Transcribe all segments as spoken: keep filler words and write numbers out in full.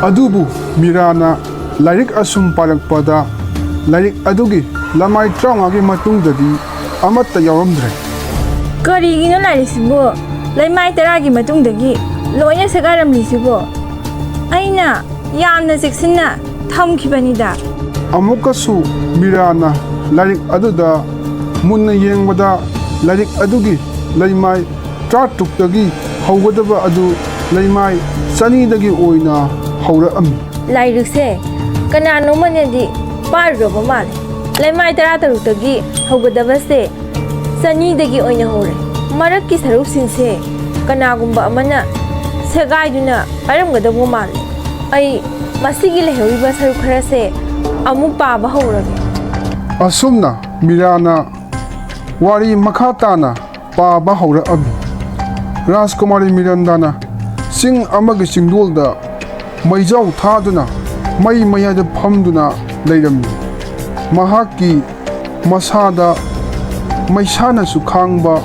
ꯑꯗꯨꯕꯨ ꯃꯤꯔꯥꯅ ꯂꯥꯏꯔꯤꯛ ꯑꯁꯨꯝ ꯄꯥꯔꯛꯄꯗ ꯂꯥꯏꯔꯤꯛ ꯑꯗꯨꯒꯤ ꯂꯃꯥꯏ ꯇꯔꯥꯃꯉꯥꯒꯤ ꯃꯇꯨꯡꯗꯗꯤ ꯑꯃꯠꯇ ꯌꯥꯎꯔꯝꯗ꯭ꯔꯦ꯫ ꯀꯔꯤꯒꯤꯅꯣ ꯂꯥꯏꯔꯤꯛꯁꯤꯕꯨ ꯂꯩꯃꯥꯏ ꯇꯔꯥꯒꯤ ꯃꯇꯨꯡꯗꯒꯤ ꯂꯣꯏꯅ ꯁꯦꯒꯥꯏꯔꯝꯂꯤꯁꯤꯕꯣ? ꯑꯩꯅ ꯌꯥꯝꯅ ꯆꯦꯛꯁꯤꯟꯅ ꯊꯝꯈꯤꯕꯅꯤꯗ꯫ ꯑꯃꯨꯛꯀꯁꯨ ꯃꯤꯔꯥꯅ ꯂꯥꯏꯔꯤꯛ ꯑꯗꯨꯗ ꯃꯨꯟꯅ ꯌꯦꯡꯕꯗ ꯂꯥꯏꯔꯤꯛ ꯑꯗꯨꯒꯤ ꯂꯩꯃꯥꯏ ꯇꯔꯥꯇꯔꯨꯛꯇꯒꯤ ꯍꯧꯒꯗꯕ ꯑꯗꯨ ꯂꯩꯃꯥꯏ ꯆꯅꯤꯗꯒꯤ ꯑꯣꯏꯅ ꯍꯧꯔꯛꯑꯝꯃꯤ꯫ ꯂꯥꯏꯔꯤꯛꯁꯦ ꯀꯅꯥꯅꯣꯝꯃꯅꯗꯤ ꯄꯥꯏꯔꯨꯔꯕ ꯃꯥꯜꯂꯦ꯫ ꯂꯩꯃꯥꯏ ꯇꯔꯥꯇꯔꯨꯛꯇꯒꯤ ꯍꯧꯒꯗꯕꯁꯦ ꯆꯅꯤꯗꯒꯤ ꯑꯣꯏꯅ ꯍꯧꯔꯦ꯫ ꯃꯔꯛꯀꯤ ꯁꯔꯨꯛꯁꯤꯡꯁꯦ ꯀꯅꯥꯒꯨꯝꯕ ꯑꯃꯅ ꯁꯦꯒꯥꯏꯗꯨꯅ ꯄꯥꯏꯔꯝꯒꯗꯧꯕ ꯃꯥꯜꯂꯦ꯫ ꯑꯩ ꯃꯁꯤꯒꯤ ꯂꯩꯍꯧꯔꯤꯕ ꯁꯔꯨꯛ ꯈꯔꯁꯦ ꯑꯃꯨꯛ ꯄꯥꯕ ꯍꯧꯔꯒꯦ꯫ ꯑꯁꯨꯝꯅ ꯃꯤꯔꯥꯅ ꯋꯥꯔꯤ ꯃꯈꯥ ꯇꯥꯅ ꯄꯥꯕ ꯍꯧꯔꯛꯑꯝꯃꯤ꯫ ꯔꯥꯖꯀꯨꯃꯥꯔꯤ ꯃꯤꯔꯟꯗꯥꯅ ꯆꯤꯡ ꯑꯃꯒꯤ ꯆꯤꯡꯗꯣꯜꯗ ꯃꯩꯖꯥꯎ ꯊꯥꯗꯨꯅ ꯃꯩ ꯃꯌꯥꯏꯗ ꯐꯝꯗꯨꯅ ꯂꯩꯔꯝꯃꯤ꯫ ꯃꯍꯥꯛꯀꯤ ꯃꯁꯥꯗ ꯃꯩꯁꯥꯅꯁꯨ ꯈꯥꯡꯕ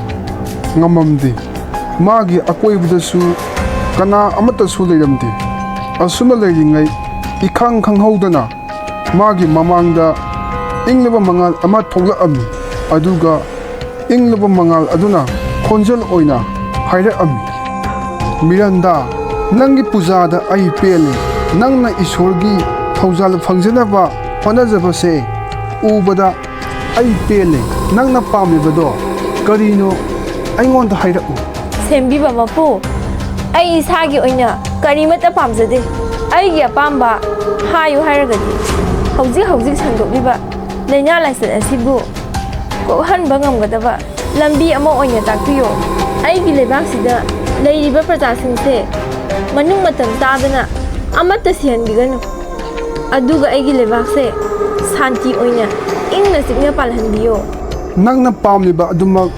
ꯉꯝꯃꯝꯗꯦ꯫ ꯃꯥꯒꯤ ꯑꯀꯣꯏꯕꯗꯁꯨ ꯀꯅꯥ ꯑꯃꯠꯇꯁꯨ ꯂꯩꯔꯝꯗꯦ꯫ ꯑꯁꯨꯝꯅ ꯂꯩꯔꯤꯉꯩ ꯏꯈꯪ ꯈꯪꯍꯧꯗꯅ ꯃꯥꯒꯤ ꯃꯃꯥꯡꯗ ꯏꯪꯂꯕ ꯃꯉꯥꯜ ꯑꯃ ꯊꯣꯛꯂꯛꯑꯝꯃꯤ꯫ ꯑꯗꯨꯒ ꯏꯪꯂꯕ ꯃꯉꯥꯜ ꯑꯗꯨꯅ ꯈꯣꯟꯖꯦꯜ ꯑꯣꯏꯅ ꯍꯥꯏꯔꯛꯑꯝꯃꯤ, "ꯃꯤꯔꯟꯗꯥ, ꯅꯪꯒꯤ ꯄꯨꯖꯥꯗ ꯑꯩ ꯄꯦꯜꯂꯦ꯫ ꯅꯪꯅ ꯏꯁꯣꯔꯒꯤ ꯊꯧꯖꯥꯜ ꯐꯪꯖꯅꯕ ꯍꯣꯠꯅꯖꯕꯁꯦ ꯎꯕꯗ ꯑꯩ ꯄꯦꯜꯂꯦ꯫ ꯅꯪꯅ ꯄꯥꯝꯂꯤꯕꯗꯣ ꯀꯔꯤꯅꯣ ꯑꯩꯉꯣꯟꯗ ꯍꯥꯏꯔꯛꯎ"꯫ ꯁꯦꯝꯕꯤꯕ ꯃꯄꯨ, ꯑꯩ ꯏꯁꯥꯒꯤ ꯑꯣꯏꯅ ꯀꯔꯤꯃꯠꯇ ꯄꯥꯝꯖꯗꯦ꯫ ꯑꯩꯒꯤ ꯑꯄꯥꯝꯕ ꯍꯥꯏꯌꯨ ꯍꯥꯏꯔꯒꯗꯤ ꯍꯧꯖꯤꯛ ꯍꯧꯖꯤꯛ ꯁꯟꯗꯣꯛꯂꯤꯕ ꯂꯥꯏꯅꯥ ꯂꯥꯏꯆꯠ ꯑꯁꯤꯕꯨ ꯀꯣꯛꯍꯟꯕ ꯉꯝꯒꯗꯕ ꯂꯝꯕꯤ ꯑꯃ ꯑꯣꯏꯅ ꯇꯥꯛꯄꯤꯌꯨ꯫ ꯑꯩꯒꯤ ꯂꯩꯕꯥꯛꯁꯤꯗ ꯂꯩꯔꯤꯕ ꯄ꯭ꯔꯖꯥꯁꯤꯡꯁꯦ ꯃꯅꯨꯡ ꯃꯇꯝ ꯆꯥꯗꯅ ꯑꯃꯠꯇ ꯁꯤꯍꯟꯕꯤꯒꯅꯨ꯫ ꯑꯗꯨꯒ ꯑꯩꯒꯤ ꯂꯩꯕꯥꯛꯁꯦ ꯁꯥꯟꯇꯤ ꯑꯣꯏꯅ ꯏꯪꯅ ꯆꯤꯛꯅ ꯄꯥꯜꯍꯟꯕꯤꯌꯨ꯫ "ꯅꯪꯅ ꯄꯥꯝꯂꯤꯕ ꯑꯗꯨꯃꯛ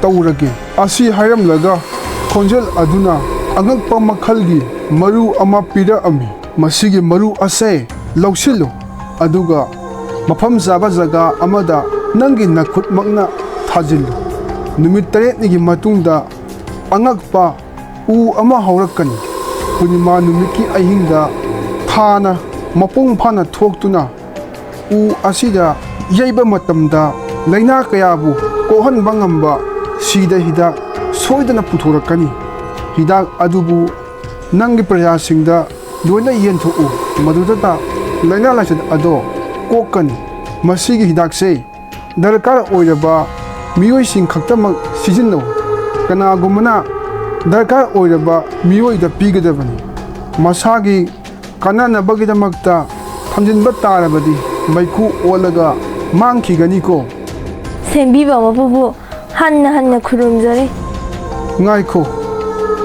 ꯇꯧꯔꯒꯦ"꯫ ꯑꯁꯤ ꯍꯥꯏꯔꯝꯂꯒ ꯈꯣꯟꯖꯦꯜ ꯑꯗꯨꯅ ꯑꯉꯛꯄ ꯃꯈꯜꯒꯤ ꯃꯔꯨ ꯑꯃ ꯄꯤꯔꯛꯑꯝꯃꯤ꯫ "ꯃꯁꯤꯒꯤ ꯃꯔꯨ ꯑꯁꯦ ꯂꯧꯁꯤꯜꯂꯨ, ꯑꯗꯨꯒ ꯃꯐꯝ ꯆꯥꯕ ꯖꯒꯥ ꯑꯃꯗ ꯅꯪꯒꯤ ꯅꯈꯨꯠꯃꯛꯅ ꯊꯥꯖꯤꯜꯂꯨ꯫ ꯅꯨꯃꯤꯠ ꯇꯔꯦꯠꯅꯤꯒꯤ ꯃꯇꯨꯡꯗ ꯑꯉꯛꯄ ꯎ ꯑꯃ ꯍꯧꯔꯛꯀꯅꯤ꯫ ꯄꯨꯔꯅꯤꯃꯥ ꯅꯨꯃꯤꯠꯀꯤ ꯑꯍꯤꯡꯗ ꯊꯥꯅ ꯃꯄꯨꯡ ꯐꯥꯅ ꯊꯣꯛꯇꯨꯅ ꯎ ꯑꯁꯤꯗ ꯌꯩꯕ ꯃꯇꯝꯗ ꯂꯥꯏꯅꯥ ꯀꯌꯥꯕꯨ ꯀꯣꯛꯍꯟꯕ ꯉꯝꯕ ꯁꯤꯗ ꯍꯤꯗꯥꯛ ꯁꯣꯏꯗꯅ ꯄꯨꯊꯣꯔꯛꯀꯅꯤ꯫ ꯍꯤꯗꯥꯛ ꯑꯗꯨꯕꯨ ꯅꯪꯒꯤ ꯄ꯭ꯔꯖꯥꯁꯤꯡꯗ ꯂꯣꯏꯅ ꯌꯦꯟꯊꯣꯛꯎ, ꯃꯗꯨꯗꯇ ꯂꯥꯏꯅꯥ ꯂꯥꯏꯆꯠ ꯑꯗꯣ ꯀꯣꯛꯀꯅꯤ꯫ ꯃꯁꯤꯒꯤ ꯍꯤꯗꯥꯛꯁꯦ ꯗꯔꯀꯥꯔ ꯑꯣꯏꯔꯕ ꯃꯤꯑꯣꯏꯁꯤꯡ ꯈꯛꯇꯃꯛ ꯁꯤꯖꯤꯟꯅꯧ꯫ ꯀꯅꯥꯒꯨꯝꯕꯅ ꯗꯔꯀꯥꯔ ꯑꯣꯏꯔꯕ ꯃꯤꯑꯣꯏꯗ ꯄꯤꯒꯗꯕꯅꯤ꯫ ꯃꯁꯥꯒꯤ ꯀꯥꯟꯅꯅꯕꯒꯤꯗꯃꯛꯇ ꯊꯝꯖꯤꯟꯕ ꯇꯥꯔꯕꯗꯤ ꯃꯩꯈꯨ ꯑꯣꯜꯂꯒ ꯃꯥꯡꯈꯤꯒꯅꯤꯀꯣ꯫ ꯁꯦꯝꯕꯤꯕ ꯃꯄꯨꯕꯨ ꯍꯟꯅ ꯍꯟꯅ ꯈꯨꯔꯨꯝꯖꯔꯤ꯫ ꯉꯥꯏꯈꯣ,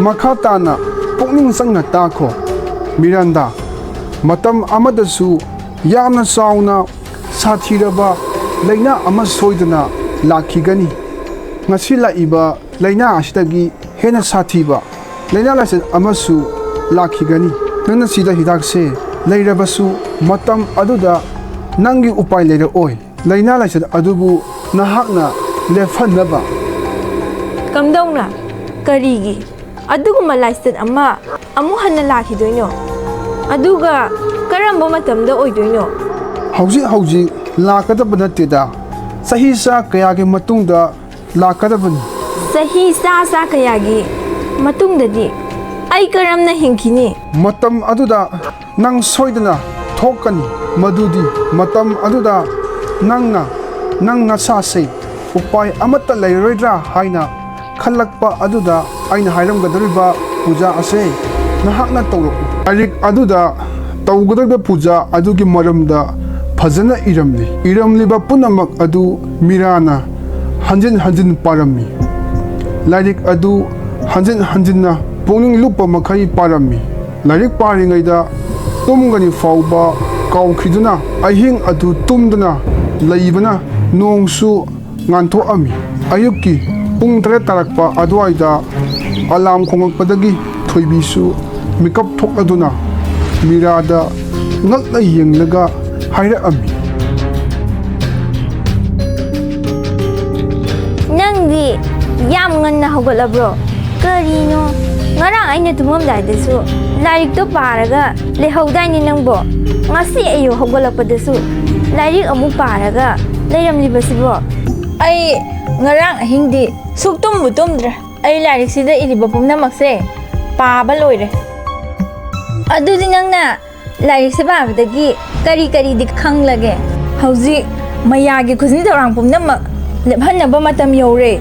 ꯃꯈꯥ ꯇꯥꯅ ꯄꯨꯛꯅꯤꯡ ꯆꯪꯅ ꯇꯥꯈꯣ꯫ ꯃꯤꯔꯥꯟꯗꯥ, ꯃꯇꯝ ꯑꯃꯗꯁꯨ ꯌꯥꯝꯅ ꯆꯥꯎꯅ ꯁꯥꯊꯤꯔꯕ ꯂꯥꯏꯅꯥ ꯑꯃ ꯁꯣꯏꯗꯅ ꯂꯥꯛꯈꯤꯒꯅꯤ꯫ ꯉꯁꯤ ꯂꯥꯛꯏꯕ ꯂꯥꯏꯅꯥ ꯑꯁꯤꯗꯒꯤ ꯍꯦꯟꯅ ꯁꯥꯊꯤꯕ ꯂꯥꯏꯅꯥ ꯂꯥꯏꯆꯠ ꯑꯃꯁꯨ ꯂꯥꯛꯈꯤꯒꯅꯤ꯫ ꯅꯪꯅ ꯁꯤꯗ ꯍꯤꯗꯥꯛꯁꯦ ꯂꯩꯔꯕꯁꯨ, ꯃꯇꯝ ꯑꯗꯨꯗ ꯅꯪꯒꯤ ꯎꯄꯥꯏ ꯂꯩꯔꯛꯑꯣꯏ꯫ ꯂꯥꯏꯅꯥ ꯂꯥꯏꯆꯠ ꯑꯗꯨꯕꯨ ꯅꯍꯥꯛꯅ ꯂꯦꯞꯍꯟꯅꯕ꯫ ꯀꯝꯗꯧꯅ? ꯀꯔꯤꯒꯤ? ꯑꯗꯨꯒꯨꯝꯕ ꯂꯥꯏꯆꯠ ꯑꯃ ꯑꯃꯨꯛ ꯍꯟꯅ ꯂꯥꯛꯈꯤꯗꯣꯏꯅꯣ? ꯑꯗꯨꯒ ꯀꯔꯝꯕ ꯃꯇꯝꯗ ꯑꯣꯏꯗꯣꯏꯅꯣ? ꯍꯧꯖꯤꯛ ꯍꯧꯖꯤꯛ ꯂꯥꯛꯀꯗꯕ ꯅꯠꯇꯦꯗ, ꯆꯍꯤ ꯆꯥ ꯀꯌꯥꯒꯤ ꯃꯇꯨꯡꯗ ꯂꯥꯛꯀꯗꯕꯅꯤ꯫ ꯆꯍꯤ ꯆꯥ ꯆꯥ ꯀꯌꯥꯒꯤ ꯃꯇꯨꯡꯗꯗꯤ ꯑꯩ ꯀꯔꯝꯅ ꯍꯤꯡꯈꯤꯅꯤ? ꯃꯇꯝ ꯑꯗꯨꯗ ꯅꯪ ꯁꯣꯏꯗꯅ ꯊꯣꯛꯀꯅꯤ꯫ ꯃꯗꯨꯗꯤ ꯃꯇꯝ ꯑꯗꯨꯗ ꯅꯪꯅ ꯅꯪ ꯅꯁꯥꯁꯦ ꯎꯄꯥꯏ ꯑꯃꯠꯇ ꯂꯩꯔꯔꯣꯏꯗ꯭ꯔꯥ ꯍꯥꯏꯅ ꯈꯜꯂꯛꯄ ꯑꯗꯨꯗ ꯑꯩꯅ ꯍꯥꯏꯔꯝꯒꯗꯧꯔꯤꯕ ꯄꯨꯖꯥ ꯑꯁꯦ ꯅꯍꯥꯛꯅ ꯇꯧꯔꯛꯎ꯫ ꯂꯥꯏꯔꯤꯛ ꯑꯗꯨꯗ ꯇꯧꯒꯗꯧꯔꯤꯕ ꯄꯨꯖꯥ ꯑꯗꯨꯒꯤ ꯃꯔꯝꯗ ꯐꯖꯅ ꯏꯔꯝꯂꯤ꯫ ꯏꯔꯝꯂꯤꯕ ꯄꯨꯝꯅꯃꯛ ꯑꯗꯨ ꯃꯤꯔꯥꯅ ꯍꯟꯖꯤꯟ ꯍꯟꯖꯤꯟ ꯄꯥꯔꯝꯃꯤ꯫ ꯂꯥꯏꯔꯤꯛ ꯑꯗꯨ ꯍꯟꯖꯤꯟ ꯍꯟꯖꯤꯟꯅ ꯄꯨꯛꯅꯤꯡ ꯂꯨꯞꯄ ꯃꯈꯩ ꯄꯥꯔꯝꯃꯤ꯫ ꯂꯥꯏꯔꯤꯛ ꯄꯥꯔꯤꯉꯩꯗ ꯇꯨꯝꯒꯅꯤ ꯐꯥꯎꯕ ꯀꯥꯎꯈꯤꯗꯨꯅ ꯑꯍꯤꯡ ꯑꯗꯨ ꯇꯨꯝꯗꯅ ꯂꯩꯕꯅ ꯅꯣꯡꯁꯨ ꯉꯥꯟꯊꯣꯛꯑꯝꯃꯤ꯫ ꯑꯌꯨꯛꯀꯤ ꯄꯨꯡ ꯇꯔꯦꯠ ꯇꯥꯔꯛꯄ ꯑꯗꯨꯋꯥꯏꯗ ꯑꯂꯥꯝ ꯈꯣꯡꯂꯛꯄꯗꯒꯤ ꯊꯣꯏꯕꯤꯁꯨ ꯃꯤꯀꯞ ꯊꯣꯛꯂꯗꯨꯅ ꯃꯤꯔꯥꯗ ꯉꯛꯅ ꯌꯦꯡꯂꯒ ꯍꯥꯏꯔꯛꯑꯝꯃꯤ꯫ ꯅꯪꯗꯤ ꯌꯥꯝ ꯉꯟꯅ ꯍꯧꯒꯠꯂꯕ꯭ꯔꯣ? ꯀꯔꯤꯅꯣ? ꯉꯔꯥꯡ ꯑꯩꯅ ꯇꯨꯝꯃꯝꯗꯥꯏꯗꯁꯨ ꯂꯥꯏꯔꯤꯛꯇꯣ ꯄꯥꯔꯒ ꯂꯩꯍꯧꯗꯥꯏꯅꯦ ꯅꯪꯕꯣ? ꯉꯁꯤ ꯑꯌꯨꯛ ꯍꯧꯒꯠꯂꯛꯄꯗꯁꯨ ꯂꯥꯏꯔꯤꯛ ꯑꯃꯨꯛ ꯄꯥꯔꯒ ꯂꯩꯔꯝꯂꯤꯕꯁꯤꯕꯣ? ꯑꯩ ꯉꯔꯥꯡ ꯑꯍꯤꯡꯗꯤ ꯁꯨꯛꯇꯨꯝꯕꯨ ꯇꯨꯝꯗ꯭ꯔꯦ꯫ ꯑꯩ ꯂꯥꯏꯔꯤꯛꯁꯤꯗ ꯏꯔꯤꯕ ꯄꯨꯝꯅꯃꯛꯁꯦ ꯄꯥꯕ ꯂꯣꯏꯔꯦ꯫ ꯑꯗꯨꯗꯤ ꯅꯪꯅ ꯂꯥꯏꯔꯤꯛꯁꯦ ꯄꯥꯕꯗꯒꯤ ꯀꯔꯤ ꯀꯔꯤꯗꯤ ꯈꯪꯂꯒꯦ? ꯍꯧꯖꯤꯛ ꯃꯌꯥꯒꯤ ꯈꯨꯖꯤꯟ ꯊꯧꯔꯥꯡ ꯄꯨꯝꯅꯃꯛ ꯂꯦꯞꯍꯟꯅꯕ ꯃꯇꯝ ꯌꯧꯔꯦ꯫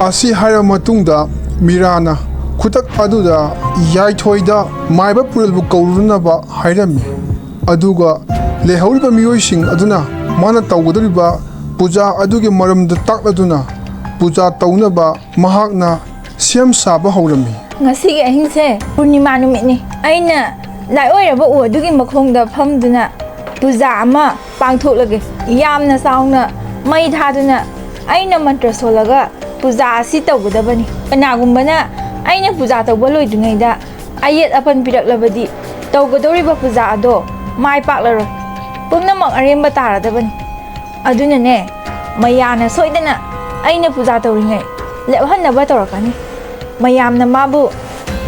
ꯑꯁꯤ ꯍꯥꯏꯔꯕ ꯃꯇꯨꯡꯗ ꯃꯤꯔꯥꯅ ꯈꯨꯗꯛ ꯑꯗꯨꯗ ꯌꯥꯏꯊꯣꯏꯗ ꯃꯥꯏꯕ ꯄꯨꯔꯦꯜꯕꯨ ꯀꯧꯔꯨꯅꯕ ꯍꯥꯏꯔꯝꯃꯤ꯫ ꯑꯗꯨꯒ ꯂꯩꯍꯧꯔꯤꯕ ꯃꯤꯑꯣꯏꯁꯤꯡ ꯑꯗꯨꯅ ꯃꯥꯅ ꯇꯧꯒꯗꯧꯔꯤꯕ ꯄꯨꯖꯥ ꯑꯗꯨꯒꯤ ꯃꯔꯝꯗ ꯇꯥꯛꯂꯗꯨꯅ ꯄꯨꯖꯥ ꯇꯧꯅꯕ ꯃꯍꯥꯛꯅ ꯁꯦꯝ ꯁꯥꯕ ꯍꯧꯔꯝꯃꯤ꯫ ꯉꯁꯤꯒꯤ ꯑꯍꯤꯡꯁꯦ ꯄꯨꯔꯅꯤꯃꯥ ꯅꯨꯃꯤꯠꯅꯤ꯫ ꯑꯩꯅ ꯂꯥꯏꯑꯣꯏꯔꯕ ꯎ ꯑꯗꯨꯒꯤ ꯃꯈꯣꯡꯗ ꯐꯝꯗꯨꯅ ꯄꯨꯖꯥ ꯑꯃ ꯄꯥꯡꯊꯣꯛꯂꯒꯦ꯫ ꯌꯥꯝꯅ ꯆꯥꯎꯅ ꯃꯩ ꯊꯥꯗꯨꯅ ꯑꯩꯅ ꯃꯟꯇ꯭ꯔ ꯁꯣꯜꯂꯒ ꯄꯨꯖꯥ ꯑꯁꯤ ꯇꯧꯒꯗꯕꯅꯤ꯫ ꯀꯅꯥꯒꯨꯝꯕꯅ ꯑꯩꯅ ꯄꯨꯖꯥ ꯇꯧꯕ ꯂꯣꯏꯗ꯭ꯔꯤꯉꯩꯗ ꯑꯌꯦꯠ ꯑꯄꯟ ꯄꯤꯔꯛꯂꯕꯗꯤ ꯇꯧꯒꯗꯧꯔꯤꯕ ꯄꯨꯖꯥ ꯑꯗꯣ ꯃꯥꯏ ꯄꯥꯛꯂꯔꯣꯏ꯫ ꯄꯨꯝꯅꯃꯛ ꯑꯔꯦꯝꯕ ꯇꯥꯔꯗꯕꯅꯤ꯫ ꯑꯗꯨꯅꯅꯦ, ꯃꯌꯥꯅ ꯁꯣꯏꯗꯅ ꯑꯩꯅ ꯄꯨꯖꯥ ꯇꯧꯔꯤꯉꯩ ꯂꯦꯞꯍꯟꯅꯕ ꯇꯧꯔꯛꯀꯅꯤ꯫ ꯃꯌꯥꯝꯅ ꯃꯥꯕꯨ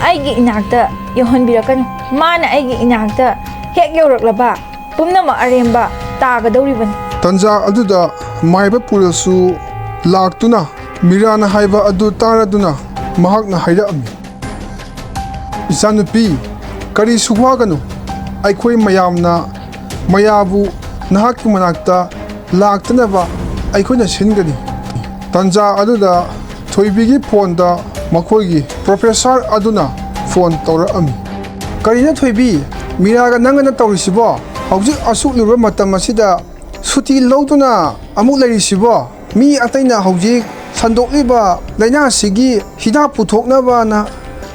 ꯑꯩꯒꯤ ꯏꯅꯥꯛꯇ ꯌꯧꯍꯟꯕꯤꯔꯛꯀꯅꯨ꯫ ꯃꯥꯅ ꯑꯩꯒꯤ ꯏꯅꯥꯛꯇ ꯍꯦꯛ ꯌꯧꯔꯛꯂꯕ, ꯄꯨꯝꯅꯃꯛ ꯑꯔꯦꯝꯕ ꯇꯥꯒꯗꯧꯔꯤꯕꯅꯤ꯫ ꯇꯟꯖꯥ ꯑꯗꯨꯗ ꯃꯥꯏꯕ ꯄꯨꯔꯦꯜꯁꯨ ꯂꯥꯛꯇꯨꯅ ꯃꯤꯔꯥꯅ ꯍꯥꯏꯕ ꯑꯗꯨ ꯇꯥꯔꯗꯨꯅ ꯃꯍꯥꯛꯅ ꯍꯥꯏꯔꯛꯑꯝꯃꯤ, "ꯏꯆꯥꯅꯨꯄꯤ, ꯀꯔꯤꯁꯨ ꯋꯥꯒꯅꯨ꯫ ꯑꯩꯈꯣꯏ ꯃꯌꯥꯝꯅ ꯃꯌꯥꯕꯨ ꯅꯍꯥꯛꯀꯤ ꯃꯅꯥꯛꯇ ꯂꯥꯛꯇꯅꯕ ꯑꯩꯈꯣꯏꯅ ꯁꯤꯟꯒꯅꯤ꯫" ꯇꯟꯖꯥ ꯑꯗꯨꯗ ꯊꯣꯏꯕꯤꯒꯤ ꯐꯣꯟꯗ ꯃꯈꯣꯏꯒꯤ ꯄ꯭ꯔꯣꯐꯦꯁꯔ ꯑꯗꯨꯅ ꯐꯣꯟ ꯇꯧꯔꯛꯑꯝꯃꯤ꯫ "ꯀꯔꯤꯅꯣ ꯊꯣꯏꯕꯤ, ꯃꯤꯔꯥꯒ ꯅꯪꯒꯅ ꯇꯧꯔꯤꯁꯤꯕꯣ? ꯍꯧꯖꯤꯛ ꯑꯁꯨꯛ ꯂꯨꯔꯕ ꯃꯇꯝ ꯑꯁꯤꯗ ꯁꯨꯇꯤ ꯂꯧꯗꯨꯅ ꯑꯃꯨꯛ ꯂꯩꯔꯤꯁꯤꯕꯣ? ꯃꯤ ꯑꯇꯩꯅ ꯍꯧꯖꯤꯛ ꯁꯟꯗꯣꯛꯂꯤꯕ ꯂꯥꯏꯅꯥ ꯑꯁꯤꯒꯤ ꯍꯤꯗꯥꯛ ꯄꯨꯊꯣꯛꯅꯕꯅ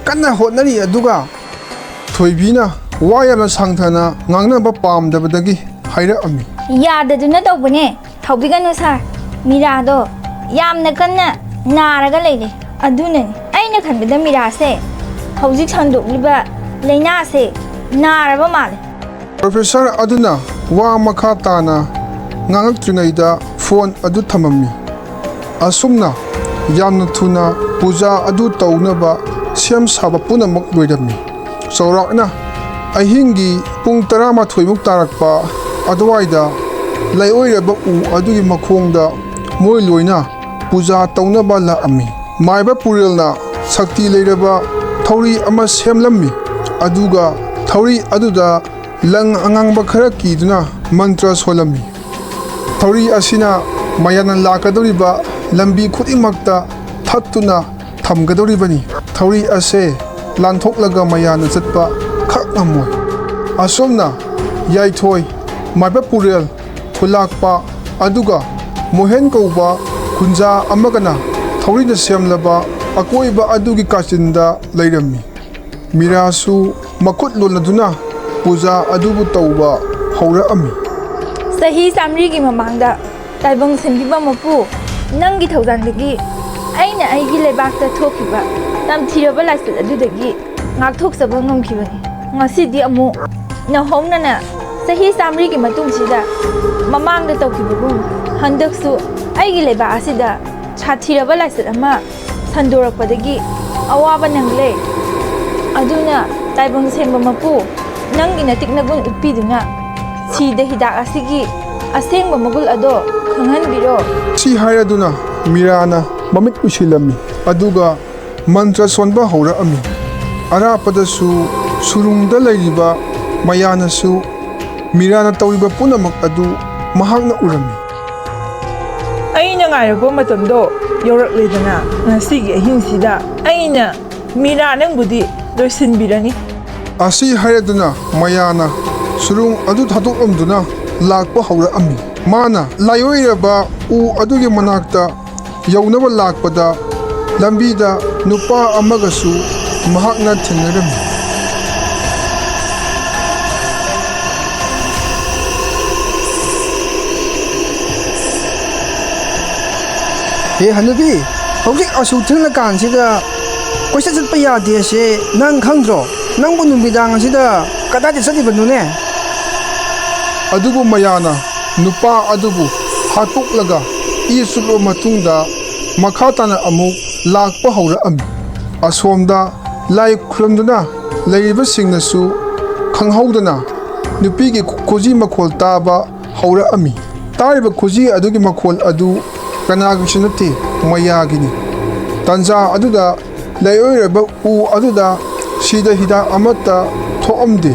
ꯀꯟꯅ ꯍꯣꯠꯅꯔꯤ, ꯑꯗꯨꯒ" ꯊꯣꯏꯕꯤꯅ ꯋꯥ ꯌꯥꯝꯅ ꯁꯥꯡꯊꯅ ꯉꯥꯡꯅꯕ ꯄꯥꯝꯗꯕꯗꯒꯤ ꯍꯥꯏꯔꯛꯑꯝꯃꯤ꯫ "ꯌꯥꯗꯗꯨꯅ ꯇꯧꯕꯅꯦ꯫ ꯁꯥꯎꯕꯤꯒꯅꯨ ꯁꯥꯔ, ꯃꯤꯔꯥꯗꯣ ꯌꯥꯝꯅ ꯀꯟꯅ ꯅꯥꯔꯒ ꯂꯩꯔꯦ꯫ ꯑꯗꯨꯅꯅꯤ, ꯑꯩꯅ ꯈꯟꯕꯗ ꯃꯤꯔꯥꯁꯦ ꯍꯧꯖꯤꯛ ꯁꯟꯗꯣꯛꯂꯤꯕ ꯂꯥꯏꯅꯥꯁꯦ ꯅꯥꯔꯕ ꯃꯥꯜꯂꯦ꯫" ꯄ꯭ꯔꯣꯐꯦꯁꯔ ꯑꯗꯨꯅ ꯋꯥ ꯃꯈꯥ ꯇꯥꯅ ꯉꯥꯡꯉꯛꯇ꯭ꯔꯤꯉꯩꯗ ꯐꯣꯟ ꯑꯗꯨ ꯊꯝꯃꯝꯃꯤ꯫ ꯑꯁꯨꯝꯅ ꯌꯥꯝꯅ ꯊꯨꯅ ꯄꯨꯖꯥ ꯑꯗꯨ ꯇꯧꯅꯕ ꯁꯦꯝ ꯁꯥꯕ ꯄꯨꯝꯅꯃꯛ ꯂꯣꯏꯔꯝꯃꯤ꯫ ꯆꯥꯎꯔꯥꯛꯅ ꯑꯍꯤꯡꯒꯤ ꯄꯨꯡ ꯇꯔꯥꯃꯥꯊꯣꯏꯃꯨꯛ ꯇꯥꯔꯛꯄ ꯑꯗꯨꯋꯥꯏꯗ ꯂꯩꯑꯣꯏꯔꯕ ꯎ ꯑꯗꯨꯒꯤ ꯃꯈꯣꯡꯗ ꯃꯣꯏ ꯂꯣꯏꯅ ꯄꯨꯖꯥ ꯇꯧꯅꯕ ꯂꯥꯛꯑꯝꯃꯤ꯫ ꯃꯥꯏꯕ ꯄꯨꯔꯦꯜꯅ ꯁꯛꯇꯤ ꯂꯩꯔꯕ ꯊꯧꯔꯤ ꯑꯃ ꯁꯦꯝꯂꯝꯃꯤ, ꯑꯗꯨꯒ ꯊꯧꯔꯤ ꯑꯗꯨꯗ ꯂꯪ ꯑꯉꯥꯡꯕ ꯈꯔ ꯀꯤꯗꯨꯅ ꯃꯟꯇ꯭ꯔ ꯁꯣꯜꯂꯝꯃꯤ꯫ ꯊꯧꯔꯤ ꯑꯁꯤꯅ ꯃꯌꯥꯝꯅ ꯂꯥꯛꯀꯗꯧꯔꯤꯕ ꯂꯝꯕꯤ ꯈꯨꯗꯤꯡꯃꯛꯇ ꯊꯠꯇꯨꯅ ꯊꯝꯒꯗꯧꯔꯤꯕꯅꯤ꯫ ꯊꯧꯔꯤ ꯑꯁꯦ ꯂꯥꯟꯊꯣꯛꯂꯒ ꯃꯌꯥꯝꯅ ꯆꯠꯄ ꯈꯛ ꯉꯝꯃꯣꯏ꯫ ꯑꯁꯨꯝꯅ ꯌꯥꯏꯊꯣꯏ, ꯃꯥꯏꯕ ꯄꯨꯔꯦꯜ, ꯈꯨꯂꯥꯛꯄ, ꯑꯗꯨꯒ ꯃꯣꯍꯦꯟ ꯀꯧꯕ ꯈꯨꯟꯖꯥ ꯑꯃꯒꯅ ꯊꯧꯔꯤꯅ ꯁꯦꯝꯂꯕ ꯑꯀꯣꯏꯕ ꯑꯗꯨꯒꯤ ꯀꯥꯆꯤꯟꯗ ꯂꯩꯔꯝꯃꯤ꯫ ꯃꯤꯔꯥꯁꯨ ꯃꯈꯨꯠ ꯂꯣꯜꯂꯗꯨꯅ ꯄꯨꯖꯥ ꯑꯗꯨꯕꯨ ꯇꯧꯕ ꯍꯧꯔꯛꯑꯝꯃꯤ꯫ ꯆꯍꯤ ꯆꯥꯃꯔꯤꯒꯤ ꯃꯃꯥꯡꯗ ꯇꯥꯏꯕꯪ ꯁꯦꯝꯕꯤꯕ ꯃꯄꯨ, ꯅꯪꯒꯤ ꯊꯧꯖꯥꯜꯗꯒꯤ ꯑꯩꯅ ꯑꯩꯒꯤ ꯂꯩꯕꯥꯛꯇ ꯊꯣꯛꯈꯤꯕ ꯇꯝꯊꯤꯔꯕ ꯂꯥꯏꯆꯠ ꯑꯗꯨꯗꯒꯤ ꯉꯥꯛꯊꯣꯛꯆꯕ ꯉꯝꯈꯤꯕꯅꯤ꯫ ꯉꯁꯤꯗꯤ ꯑꯃꯨꯛ ꯅꯧꯍꯧꯅꯅ ꯆꯍꯤ ꯆꯥꯃꯔꯤꯒꯤ ꯃꯇꯨꯡꯁꯤꯗ ꯃꯃꯥꯡꯗ ꯇꯧꯈꯤꯕꯒꯨꯝ ꯍꯟꯗꯛꯁꯨ ꯑꯩꯒꯤ ꯂꯩꯕꯥꯛ ꯑꯁꯤꯗ ꯁꯥꯊꯤꯔꯕ ꯂꯥꯏꯆꯠ ꯑꯃ ꯁꯟꯗꯣꯔꯛꯄꯗꯒꯤ ꯑꯋꯥꯕ ꯅꯪꯂꯦ꯫ ꯑꯗꯨꯅ ꯇꯥꯏꯕꯪ ꯁꯦꯝꯕ ꯃꯄꯨ, ꯅꯪꯒꯤ ꯅꯇꯤꯛ ꯅꯒꯨꯟ ꯎꯠꯄꯤꯗꯨꯅ ꯁꯤꯗ ꯍꯤꯗꯥꯛ ꯑꯁꯤꯒꯤ ꯑꯁꯦꯡꯕ ꯃꯒꯨꯜ ꯑꯗꯣ ꯈꯪꯍꯟꯕꯤꯔꯣ꯫ ꯁꯤ ꯍꯥꯏꯔꯗꯨꯅ ꯃꯤꯔꯥꯅ ꯃꯃꯤꯠ ꯎꯏꯁꯤꯜꯂꯝꯃꯤ, ꯑꯗꯨꯒ ꯃꯟꯇ꯭ꯔ ꯁꯣꯟꯕ ꯍꯧꯔꯛꯑꯝꯃꯤ꯫ ꯑꯔꯥꯞꯄꯗꯁꯨ ꯁꯨꯔꯨꯡꯗ ꯂꯩꯔꯤꯕ ꯃꯌꯥꯅꯁꯨ ꯃꯤꯔꯥꯅ ꯇꯧꯔꯤꯕ ꯄꯨꯝꯅꯃꯛ ꯑꯗꯨ ꯃꯍꯥꯛꯅ ꯎꯔꯝꯃꯤ꯫ ꯑꯩꯅ ꯉꯥꯏꯔꯛꯄ ꯃꯇꯝꯗꯣ ꯌꯧꯔꯛꯂꯦꯗꯅ, ꯉꯁꯤꯒꯤ ꯑꯍꯤꯡꯁꯤꯗ ꯑꯩꯅ ꯃꯤꯔꯥ ꯅꯪꯕꯨꯗꯤ ꯂꯣꯏꯁꯤꯟꯕꯤꯔꯅꯤ꯫ ꯑꯁꯤ ꯍꯥꯏꯔꯗꯨꯅ ꯃꯌꯥꯅ ꯁꯨꯔꯨꯡ ꯑꯗꯨ ꯊꯥꯗꯣꯛꯂꯝꯗꯨꯅ ꯂꯥꯛꯄ ꯍꯧꯔꯛꯑꯝꯃꯤ꯫ ꯃꯥꯅ ꯂꯥꯏꯑꯣꯏꯔꯕ ꯎ ꯑꯗꯨꯒꯤ ꯃꯅꯥꯛꯇ ꯌꯧꯅꯕ ꯂꯥꯛꯄꯗ ꯂꯝꯕꯤꯗ ꯅꯨꯄꯥ ꯑꯃꯒꯁꯨ ꯃꯍꯥꯛꯅ ꯊꯦꯡꯅꯔꯝꯃꯤ꯫ ꯍꯦ ꯍꯅꯨꯕꯤ, ꯍꯧꯖꯤꯛ ꯑꯁꯨꯛ ꯊꯦꯡꯂꯀꯥꯟꯁꯤꯗ ꯀꯣꯏꯆꯠ ꯆꯠꯄ ꯌꯥꯗꯦꯁꯦ ꯅꯪ ꯈꯪꯗ꯭ꯔꯣ? ꯅꯪꯕꯨ ꯅꯨꯃꯤꯗꯥꯡ ꯑꯁꯤꯗ ꯀꯗꯥꯏꯗ ꯆꯠꯂꯤꯕꯅꯣꯅꯦ? ꯑꯗꯨꯕꯨ ꯃꯌꯥꯅ ꯅꯨꯄꯥ ꯑꯗꯨꯕꯨ ꯍꯥꯠꯇꯣꯛꯂꯒ ꯏ ꯆꯨꯞꯂꯕ ꯃꯇꯨꯡꯗ ꯃꯈꯥ ꯇꯥꯅ ꯑꯃꯨꯛ ꯂꯥꯛꯄ ꯍꯧꯔꯛꯑꯝꯃꯤ꯫ ꯑꯁꯣꯝꯗ ꯂꯥꯏ ꯈꯨꯔꯨꯝꯗꯨꯅ ꯂꯩꯔꯤꯕꯁꯤꯡꯅꯁꯨ ꯈꯪꯍꯧꯗꯅ ꯅꯨꯄꯤꯒꯤ ꯈꯨꯖꯤ ꯃꯈꯣꯜ ꯇꯥꯕ ꯍꯧꯔꯛꯑꯝꯃꯤ꯫ ꯇꯥꯔꯤꯕ ꯈꯨꯖꯤ ꯑꯗꯨꯒꯤ ꯃꯈꯣꯜ ꯑꯗꯨ ꯀꯅꯥꯒꯤꯁꯨ ꯅꯠꯇꯦ, ꯃꯌꯥꯒꯤꯅꯤ꯫ ꯇꯟꯖꯥ ꯑꯗꯨꯗ ꯂꯩꯔꯣꯏꯔꯕ ꯎ ꯑꯗꯨꯗ ꯁꯤꯗ ꯍꯤꯗꯥꯛ ꯑꯃꯠꯇ ꯊꯣꯛꯑꯝꯗꯦ꯫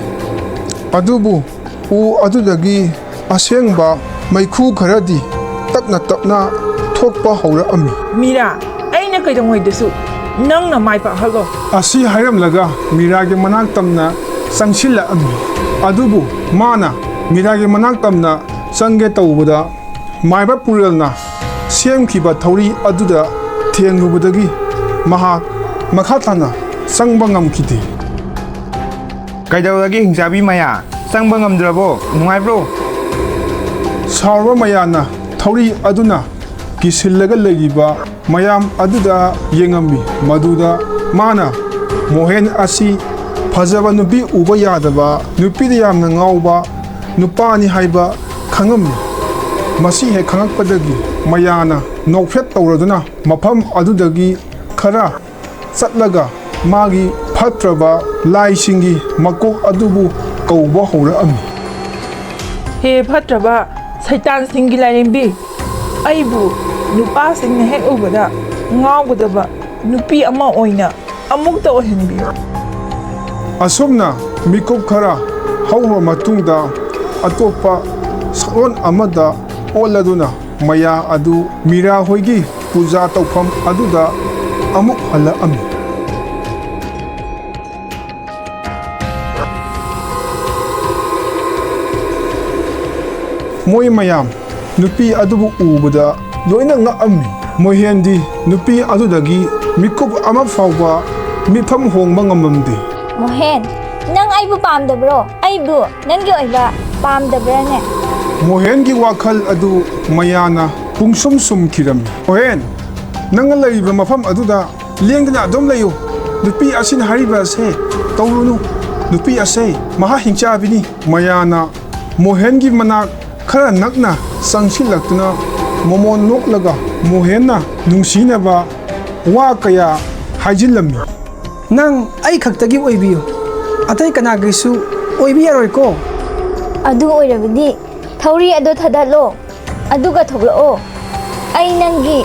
ꯑꯗꯨꯕꯨ ꯎ ꯑꯗꯨꯗꯒꯤ ꯑꯁꯦꯡꯕ ꯃꯩꯈꯨ ꯈꯔꯗꯤ ꯇꯞꯅ ꯇꯞꯅ ꯊꯣꯛꯄ ꯍꯧꯔꯛꯑꯝꯃꯤ꯫ "ꯃꯤꯔꯥ, ꯑꯩꯅ ꯀꯩꯗꯧꯉꯩꯗꯁꯨ ꯅꯪꯅ ꯃꯥꯏ ꯄꯥꯛꯍꯜꯂꯣ!" ꯑꯁꯤ ꯍꯥꯏꯔꯝꯂꯒ ꯃꯤꯔꯥꯒꯤ ꯃꯅꯥꯛ ꯇꯝꯅ ꯆꯪꯁꯤꯜꯂꯛꯑꯝꯃꯤ꯫ ꯑꯗꯨꯕꯨ ꯃꯥꯅ ꯃꯤꯔꯥꯒꯤ ꯃꯅꯥꯛ ꯇꯝꯅ ꯆꯪꯒꯦ ꯇꯧꯕꯗ, ꯃꯥꯏꯕ ꯄꯨꯔꯦꯜꯅ ꯁꯦꯝꯈꯤꯕ ꯊꯧꯔꯤ ꯑꯗꯨꯗ ꯊꯦꯡꯂꯨꯕꯗꯒꯤ ꯃꯍꯥꯛ ꯃꯈꯥ ꯇꯥꯅ ꯆꯪꯕ ꯉꯝꯈꯤꯗꯦ꯫ "ꯀꯩꯗꯧꯔꯒꯦ, ꯍꯤꯡꯆꯥꯕꯤ ꯃꯌꯥ? ꯆꯪꯕ ꯉꯝꯗ꯭ꯔꯕꯣ? ꯅꯨꯡꯉꯥꯏꯕ꯭ꯔꯣ?" ꯁꯥꯎꯔꯕ ꯃꯌꯥꯅ ꯊꯧꯔꯤ ꯑꯗꯨꯅ ꯀꯤꯁꯤꯜꯂꯒ ꯂꯩꯔꯤꯕ ꯃꯌꯥꯝ ꯑꯗꯨꯗ ꯌꯦꯡꯉꯝꯃꯤ꯫ ꯃꯗꯨꯗ ꯃꯥꯅ ꯃꯣꯍꯦꯟ ꯑꯁꯤ ꯐꯖꯕ ꯅꯨꯄꯤ ꯎꯕ ꯌꯥꯗꯕ, ꯅꯨꯄꯤꯗ ꯌꯥꯝꯅ ꯉꯥꯎꯕ ꯅꯨꯄꯥꯅꯤ ꯍꯥꯏꯕ ꯈꯪꯉꯝꯃꯤ꯫ ꯃꯁꯤ ꯍꯦꯛ ꯈꯪꯉꯛꯄꯗꯒꯤ ꯃꯌꯥꯅ ꯅꯣꯛꯐꯦꯠ ꯇꯧꯔꯗꯨꯅ ꯃꯐꯝ ꯑꯗꯨꯗꯒꯤ ꯈꯔ ꯆꯠꯂꯒ ꯃꯥꯒꯤ ꯐꯠꯇ꯭ꯔꯕ ꯂꯥꯏꯁꯤꯡꯒꯤ ꯃꯀꯣꯛ ꯑꯗꯨꯕꯨ ꯀꯧꯕ ꯍꯧꯔꯛꯑꯝꯃꯤ꯫ "ꯍꯦ ꯐꯠꯇ꯭ꯔꯕ ꯁꯩꯇꯥꯟꯁꯤꯡꯒꯤ ꯂꯥꯏꯔꯦꯝꯕꯤ, ꯑꯩꯕꯨ ꯅꯨꯄꯥꯁꯤꯡꯅ ꯍꯦꯛ ꯎꯕꯗ ꯉꯥꯎꯒꯗꯕ ꯅꯨꯄꯤ ꯑꯃ ꯑꯣꯏꯅ ꯑꯃꯨꯛꯇ ꯑꯣꯏꯍꯟꯕꯤꯌꯨ!" ꯑꯁꯨꯝꯅ ꯃꯤꯀꯨꯞ ꯈꯔ ꯍꯧꯈ꯭ꯔ ꯃꯇꯨꯡꯗ, ꯑꯇꯣꯞꯄ ꯁꯛꯂꯣꯟ ꯑꯃꯗ ꯑꯣꯜꯂꯗꯨꯅ ꯃꯌꯥ ꯑꯗꯨ ꯃꯤꯔꯥ ꯍꯣꯏꯒꯤ ꯄꯨꯖꯥ ꯇꯧꯐꯝ ꯑꯗꯨꯗ ꯑꯃꯨꯛ ꯍꯜꯂꯛꯑꯝꯃꯤ꯫ ꯃꯣꯏ ꯃꯌꯥꯝ ꯅꯨꯄꯤ ꯑꯗꯨꯕꯨ ꯎꯕꯗ ꯂꯣꯏꯅ ꯉꯛꯑꯝꯃꯤ꯫ ꯃꯣꯍꯦꯟꯗꯤ ꯅꯨꯄꯤ ꯑꯗꯨꯗꯒꯤ ꯃꯤꯀꯨꯞ ꯑꯃ ꯐꯥꯎꯕ ꯃꯤꯐꯝ ꯍꯣꯡꯕ ꯉꯝꯂꯝꯗꯦ꯫ "ꯃꯣꯍꯦꯟ, ꯅꯪ ꯑꯩꯕꯨ ꯄꯥꯝꯗꯕ꯭ꯔꯣ? ꯑꯩꯕꯨ ꯅꯪꯒꯤ ꯑꯣꯏꯕ ꯄꯥꯝꯗꯕ꯭ꯔꯥꯅꯦ?" ꯃꯣꯍꯦꯟꯒꯤ ꯋꯥꯈꯜ ꯑꯗꯨ ꯃꯌꯥꯅ ꯄꯨꯡꯁꯨꯝ ꯁꯨꯝꯈꯤꯔꯝꯃꯤ꯫ "ꯃꯣꯍꯦꯟ, ꯅꯪꯅ ꯂꯩꯔꯤꯕ ꯃꯐꯝ ꯑꯗꯨꯗ ꯂꯦꯡꯗꯅ ꯑꯗꯨꯝ ꯂꯩꯌꯨ꯫ ꯅꯨꯄꯤ ꯑꯁꯤꯅ ꯍꯥꯏꯔꯤꯕ ꯑꯁꯦ ꯇꯧꯔꯨꯅꯨ꯫ ꯅꯨꯄꯤ ꯑꯁꯦ ꯃꯍꯥ ꯍꯤꯡꯆꯥꯕꯤꯅꯤ꯫" ꯃꯌꯥꯅ ꯃꯣꯍꯦꯟꯒꯤ ꯃꯅꯥꯛ ꯈꯔ ꯅꯛꯅ ꯆꯪꯁꯤꯜꯂꯛꯇꯨꯅ ꯃꯣꯃꯣꯟ ꯅꯣꯛꯂꯒ ꯃꯣꯍꯦꯟꯅ ꯅꯨꯡꯁꯤꯅꯕ ꯋꯥ ꯀꯌꯥ ꯍꯥꯏꯖꯤꯜꯂꯝꯃꯤ꯫ "ꯅꯪ ꯑꯩ ꯈꯛꯇꯒꯤ ꯑꯣꯏꯕꯤꯌꯨ, ꯑꯇꯩ ꯀꯅꯥꯒꯤꯁꯨ ꯑꯣꯏꯕ ꯌꯥꯔꯣꯏꯀꯣ?" "ꯑꯗꯨ ꯑꯣꯏꯔꯕꯗꯤ ꯊꯧꯔꯤ ꯑꯗꯨ ꯊꯥꯗꯠꯂꯣ, ꯑꯗꯨꯒ ꯊꯣꯛꯂꯛꯑꯣ꯫ ꯑꯩ ꯅꯪꯒꯤ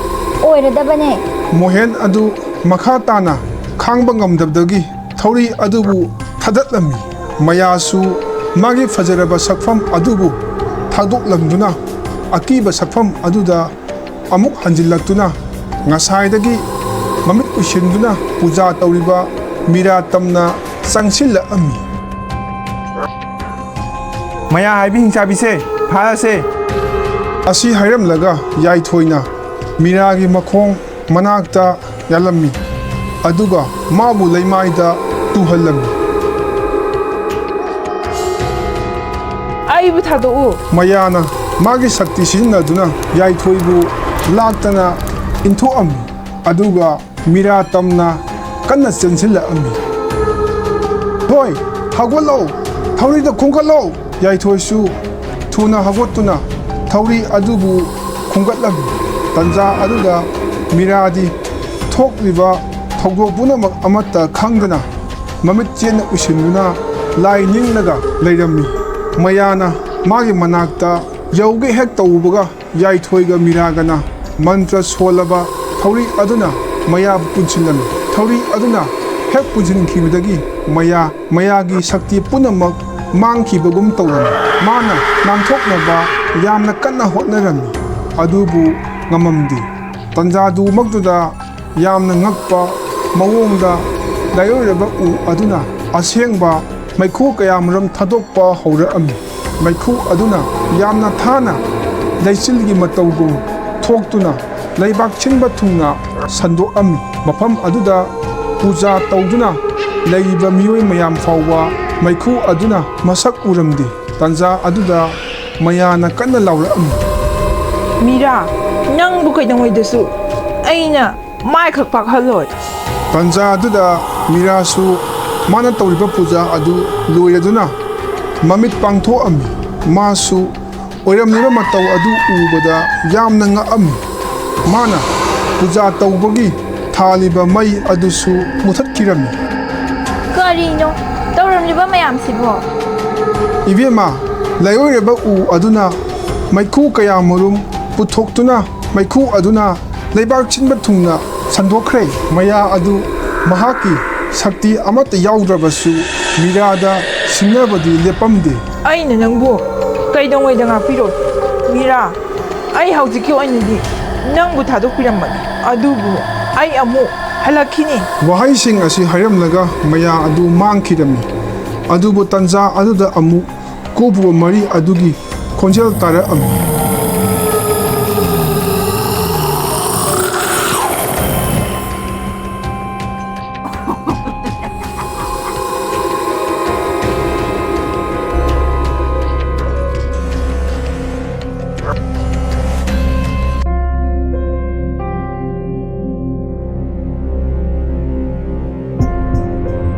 ꯑꯣꯏꯔꯗꯕꯅꯦ꯫" ꯃꯣꯍꯦꯟ ꯑꯗꯨ ꯃꯈꯥ ꯇꯥꯅ ꯈꯥꯡꯕ ꯉꯝꯗꯕꯗꯒꯤ ꯊꯧꯔꯤ ꯑꯗꯨꯕꯨ ꯊꯥꯗꯠꯂꯝꯃꯤ꯫ ꯃꯌꯥꯁꯨ ꯃꯥꯒꯤ ꯐꯖꯔꯕ ꯁꯛꯐꯝ ꯑꯗꯨꯕꯨ ꯊꯥꯗꯣꯛꯂꯝꯗꯨꯅ ꯑꯀꯤꯕ ꯁꯛꯐꯝ ꯑꯗꯨꯗ ꯑꯃꯨꯛ ꯍꯟꯖꯤꯜꯂꯛꯇꯨꯅ ꯉꯁꯥꯏꯗꯒꯤ ꯃꯃꯤꯠ ꯎꯏꯁꯤꯟꯗꯨꯅ ꯄꯨꯖꯥ ꯇꯧꯔꯤꯕ ꯃꯤꯔꯥ ꯇꯝꯅ ꯆꯪꯁꯤꯜꯂꯛꯑꯝꯃꯤ꯫ "ꯃꯌꯥ ꯍꯥꯏꯕꯤ ꯍꯤꯡꯆꯥꯕꯤꯁꯦ ꯐꯥꯔꯁꯦ!" ꯑꯁꯤ ꯍꯥꯏꯔꯝꯂꯒ ꯌꯥꯏꯊꯣꯏꯅ ꯃꯤꯔꯥꯒꯤ ꯃꯈꯣꯡ ꯃꯅꯥꯛꯇ ꯌꯥꯜꯂꯝꯃꯤ, ꯑꯗꯨꯒ ꯃꯥꯕꯨ ꯂꯩꯃꯥꯏꯗ ꯇꯨꯍꯜꯂꯝꯃꯤ꯫ "ꯑꯩꯕꯨ ꯊꯥꯗꯣꯛꯎ!" ꯃꯌꯥꯅ ꯃꯥꯒꯤ ꯁꯛꯇꯤ ꯁꯤꯖꯤꯟꯅꯗꯨꯅ ꯌꯥꯏꯊꯣꯏꯕꯨ ꯂꯥꯛꯇꯅ ꯏꯟꯊꯣꯛꯑꯝꯃꯤ, ꯑꯗꯨꯒ ꯃꯤꯔꯥ ꯇꯝꯅ ꯀꯟꯅ ꯆꯦꯟꯁꯤꯜꯂꯛꯑꯝꯃꯤ꯫ "ꯊꯣꯏ, ꯍꯧꯒꯠꯂꯣ! ꯊꯧꯔꯤꯗ ꯈꯣꯡꯒꯠꯂꯣ!" ꯌꯥꯏꯊꯣꯏꯁꯨ ꯊꯨꯅ ꯍꯧꯒꯠꯇꯨꯅ ꯊꯧꯔꯤ ꯑꯗꯨꯕꯨ ꯈꯣꯡꯒꯠꯂꯝꯃꯤ꯫ ꯇꯟꯖꯥ ꯑꯗꯨꯗ ꯃꯤꯔꯥꯗꯤ ꯊꯣꯛꯂꯤꯕ ꯊꯧꯗꯣꯛ ꯄꯨꯝꯅꯃꯛ ꯑꯃꯠꯇ ꯈꯪꯗꯅ ꯃꯃꯤꯠ ꯆꯦꯠꯅ ꯎꯏꯁꯤꯟꯗꯨꯅ ꯂꯥꯏ ꯅꯤꯡꯂꯒ ꯂꯩꯔꯝꯃꯤ꯫ ꯃꯌꯥꯅ ꯃꯥꯒꯤ ꯃꯅꯥꯛꯇ ꯌꯧꯒꯦ ꯍꯦꯛ ꯇꯧꯕꯒ ꯌꯥꯏꯊꯣꯏꯒ ꯃꯤꯔꯥꯒꯅ ꯃꯟꯇ꯭ꯔ ꯁꯣꯜꯂꯕ ꯊꯧꯔꯤ ꯑꯗꯨꯅ ꯃꯌꯥꯕꯨ ꯄꯨꯟꯁꯤꯜꯂꯝꯃꯤ꯫ ꯊꯧꯔꯤ ꯑꯗꯨꯅ ꯍꯦꯛ ꯄꯨꯟꯁꯤꯟꯈꯤꯕꯗꯒꯤ ꯃꯌꯥ, ꯃꯌꯥꯒꯤ ꯁꯛꯇꯤ ꯄꯨꯝꯅꯃꯛ ꯃꯥꯡꯈꯤꯕꯒꯨꯝ ꯇꯧꯔꯝꯃꯤ꯫ ꯃꯥꯅ ꯅꯥꯟꯊꯣꯛꯅꯕ ꯌꯥꯝꯅ ꯀꯟꯅ ꯍꯣꯠꯅꯔꯝꯃꯤ, ꯑꯗꯨꯕꯨ ꯉꯝꯃꯝꯗꯦ꯫ ꯇꯟꯖꯥꯗꯨꯃꯛꯇꯨꯗ ꯌꯥꯝꯅ ꯉꯛꯄ ꯃꯑꯣꯡꯗ ꯂꯥꯏꯑꯣꯏꯔꯕ ꯎ ꯑꯗꯨꯅ ꯑꯁꯦꯡꯕ ꯃꯩꯈꯨ ꯀꯌꯥꯃꯔꯨꯝ ꯊꯥꯗꯣꯛꯄ ꯍꯧꯔꯛꯑꯝꯃꯤ꯫ ꯃꯩꯈꯨ ꯑꯗꯨꯅ ꯌꯥꯝꯅ ꯊꯥꯅ ꯂꯩꯆꯤꯜꯒꯤ ꯃꯇꯧꯒꯨꯝ ꯊꯣꯛꯇꯨꯅ ꯂꯩꯕꯥꯛ ꯁꯤꯟꯕ ꯊꯨꯡꯅ ꯁꯟꯗꯣꯛꯑꯝꯃꯤ꯫ ꯃꯐꯝ ꯑꯗꯨꯗ ꯄꯨꯖꯥ ꯇꯧꯗꯨꯅ ꯂꯩꯔꯤꯕ ꯃꯤꯑꯣꯏ ꯃꯌꯥꯝ ꯐꯥꯎꯕ ꯃꯩꯈꯨ ꯑꯗꯨꯅ ꯃꯁꯛ ꯎꯔꯝꯗꯦ꯫ ꯇꯟꯖꯥ ꯑꯗꯨꯗ ꯃꯌꯥꯅ ꯀꯟꯅ ꯂꯥꯎꯔꯛꯑꯝꯃꯤ꯫ "ꯃꯤꯔꯥ, ꯅꯪꯕꯨ ꯀꯩꯗꯧꯉꯩꯗꯁꯨ ꯑꯩꯅ ꯃꯥꯏꯈꯛ ꯄꯥꯛꯍꯜꯂꯣꯏ!" ꯇꯟꯖꯥ ꯑꯗꯨꯗ ꯃꯤꯔꯥꯁꯨ ꯃꯥꯅ ꯇꯧꯔꯤꯕ ꯄꯨꯖꯥ ꯑꯗꯨ ꯂꯣꯏꯔꯗꯨꯅ ꯃꯃꯤꯠ ꯄꯥꯡꯊꯣꯛꯑꯝꯃꯤ꯫ ꯃꯥꯁꯨ ꯑꯣꯏꯔꯝꯂꯤꯕ ꯃꯇꯧ ꯑꯗꯨ ꯎꯕꯗ ꯌꯥꯝꯅ ꯉꯛꯑꯝꯃꯤ꯫ ꯃꯥꯅ ꯄꯨꯖꯥ ꯇꯧꯕꯒꯤ ꯊꯥꯜꯂꯤꯕ ꯃꯩ ꯑꯗꯨꯁꯨ ꯃꯨꯊꯠꯈꯤꯔꯝꯃꯤ꯫ ꯀꯔꯤꯅꯣ ꯇꯧꯔꯝꯂꯤꯕ ꯃꯌꯥꯝꯁꯤꯕꯣ? ꯏꯕꯦꯝꯃ, ꯂꯩꯑꯣꯏꯔꯕ ꯎ ꯑꯗꯨꯅ ꯃꯩꯈꯨ ꯀꯌꯥꯃꯔꯨꯝ ꯄꯨꯊꯣꯛꯇꯨꯅ ꯃꯩꯈꯨ ꯑꯗꯨꯅ ꯂꯩꯕꯥꯛ ꯁꯤꯟꯕ ꯊꯨꯡꯅ ꯁꯟꯗꯣꯛꯈ꯭ꯔꯦ꯫ ꯃꯌꯥ ꯑꯗꯨ ꯃꯍꯥꯛꯀꯤ ꯁꯛꯇꯤ ꯑꯃꯠꯇ ꯌꯥꯎꯗ꯭ꯔꯕꯁꯨ ꯃꯤꯔꯥꯗ ꯁꯤꯡꯅꯕꯗꯤ ꯂꯦꯞꯄꯝꯗꯦ꯫ ꯑꯩꯅ ꯅꯪꯕꯨ ꯀꯩꯗꯧꯉꯩꯗ ꯉꯥꯛꯄꯤꯔꯣꯏ? ꯃꯤꯔꯥ, ꯑꯩ ꯍꯧꯖꯤꯛꯀꯤ ꯑꯣꯏꯅꯗꯤ ꯅꯪꯕꯨ ꯊꯥꯗꯣꯛꯄꯤꯔꯝꯕꯅꯤ, ꯑꯗꯨꯕꯨ ꯑꯩ ꯑꯃꯨꯛ ꯍꯜꯂꯛꯈꯤꯅꯤ꯫ ꯋꯥꯍꯩꯁꯤꯡ ꯑꯁꯤ ꯍꯥꯏꯔꯝꯂꯒ ꯃꯌꯥ ꯑꯗꯨ ꯃꯥꯡꯈꯤꯔꯝꯃꯤ꯫ ꯑꯗꯨꯕꯨ ꯇꯟꯖꯥ ꯑꯗꯨꯗ ꯑꯃꯨꯛ ꯀꯣꯄꯨꯕ ꯃꯔꯤ ꯑꯗꯨꯒꯤ ꯈꯣꯟꯖꯦꯜ ꯇꯥꯔꯛꯑꯝꯃꯤ꯫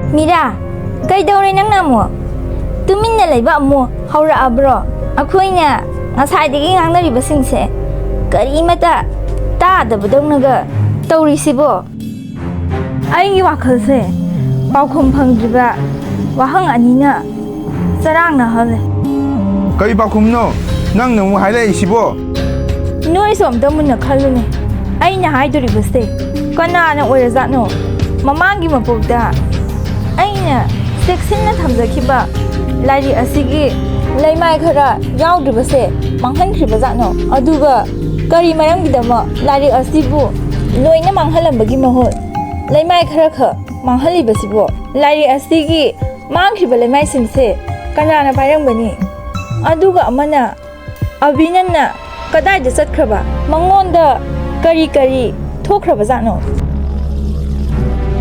ꯃꯤꯔꯥ, ꯀꯩꯗꯧꯔꯦ ꯅꯪꯅ ꯑꯃꯨꯛ? ꯇꯨꯃꯤꯟꯅ ꯂꯩꯕ ꯑꯃꯨꯛ ꯍꯧꯔꯛꯑꯕ꯭ꯔꯣ? ꯑꯩꯈꯣꯏꯅ ꯉꯁꯥꯏꯗꯒꯤ ꯉꯥꯡꯅꯔꯤꯕꯁꯤꯡꯁꯦ ꯀꯔꯤꯃꯇ ꯇꯥꯗꯕꯗꯧꯅꯒ ꯇꯧꯔꯤꯁꯤꯕꯣ? ꯑꯩꯒꯤ ꯋꯥꯈꯜꯁꯦ ꯄꯥꯎꯈꯨꯝ ꯐꯪꯗ꯭ꯔꯤꯕ ꯋꯥꯍꯪ ꯑꯅꯤꯅ ꯆꯔꯥꯡꯅꯍꯜꯂꯦ꯫ ꯀꯔꯤ ꯄꯥꯎꯈꯨꯝꯅꯣ ꯅꯪꯅ ꯑꯃꯨꯛ ꯍꯥꯏꯔꯛꯏꯁꯤꯕꯣ? ꯅꯣꯏꯁꯨ ꯑꯝꯇ ꯃꯨꯟꯅ ꯈꯜꯂꯨꯅꯦ, ꯑꯩꯅ ꯍꯥꯏꯗꯣꯔꯤꯕꯁꯦ ꯀꯅꯥꯅ ꯑꯣꯏꯔꯖꯥꯠꯅꯣ? ꯃꯃꯥꯡꯒꯤ ꯃꯄꯣꯛꯇ ꯑꯩꯅ ꯆꯦꯛꯁꯤꯟꯅ ꯊꯝꯖꯈꯤꯕ ꯂꯥꯏꯔꯤꯛ ꯑꯁꯤꯒꯤ ꯂꯩꯃꯥꯏ ꯈꯔ ꯌꯥꯎꯗ꯭ꯔꯤꯕꯁꯦ ꯃꯥꯡꯍꯟꯈ꯭ꯔꯤꯕꯖꯥꯠꯅꯣ? ꯑꯗꯨꯒ ꯀꯔꯤ ꯃꯔꯝꯒꯤꯗꯃꯛ ꯂꯥꯏꯔꯤꯛ ꯑꯁꯤꯕꯨ ꯂꯣꯏꯅ ꯃꯥꯡꯍꯜꯂꯝꯕꯒꯤ ꯃꯍꯨꯠ ꯂꯩꯃꯥꯏ ꯈꯔꯈꯛ ꯃꯥꯡꯍꯜꯂꯤꯕꯁꯤꯕꯣ? ꯂꯥꯏꯔꯤꯛ ꯑꯁꯤꯒꯤ ꯃꯥꯡꯈ꯭ꯔꯤꯕ ꯂꯩꯃꯥꯏꯁꯤꯡꯁꯦ ꯀꯅꯥꯅ ꯄꯥꯏꯔꯝꯒꯅꯤ? ꯑꯗꯨꯒ ꯑꯃꯅ, ꯑꯕꯤꯅꯟꯅ ꯀꯗꯥꯏꯗ ꯆꯠꯈ꯭ꯔꯕ? ꯃꯉꯣꯟꯗ ꯀꯔꯤ ꯀꯔꯤ ꯊꯣꯛꯈ꯭ꯔꯕꯖꯥꯠꯅꯣ?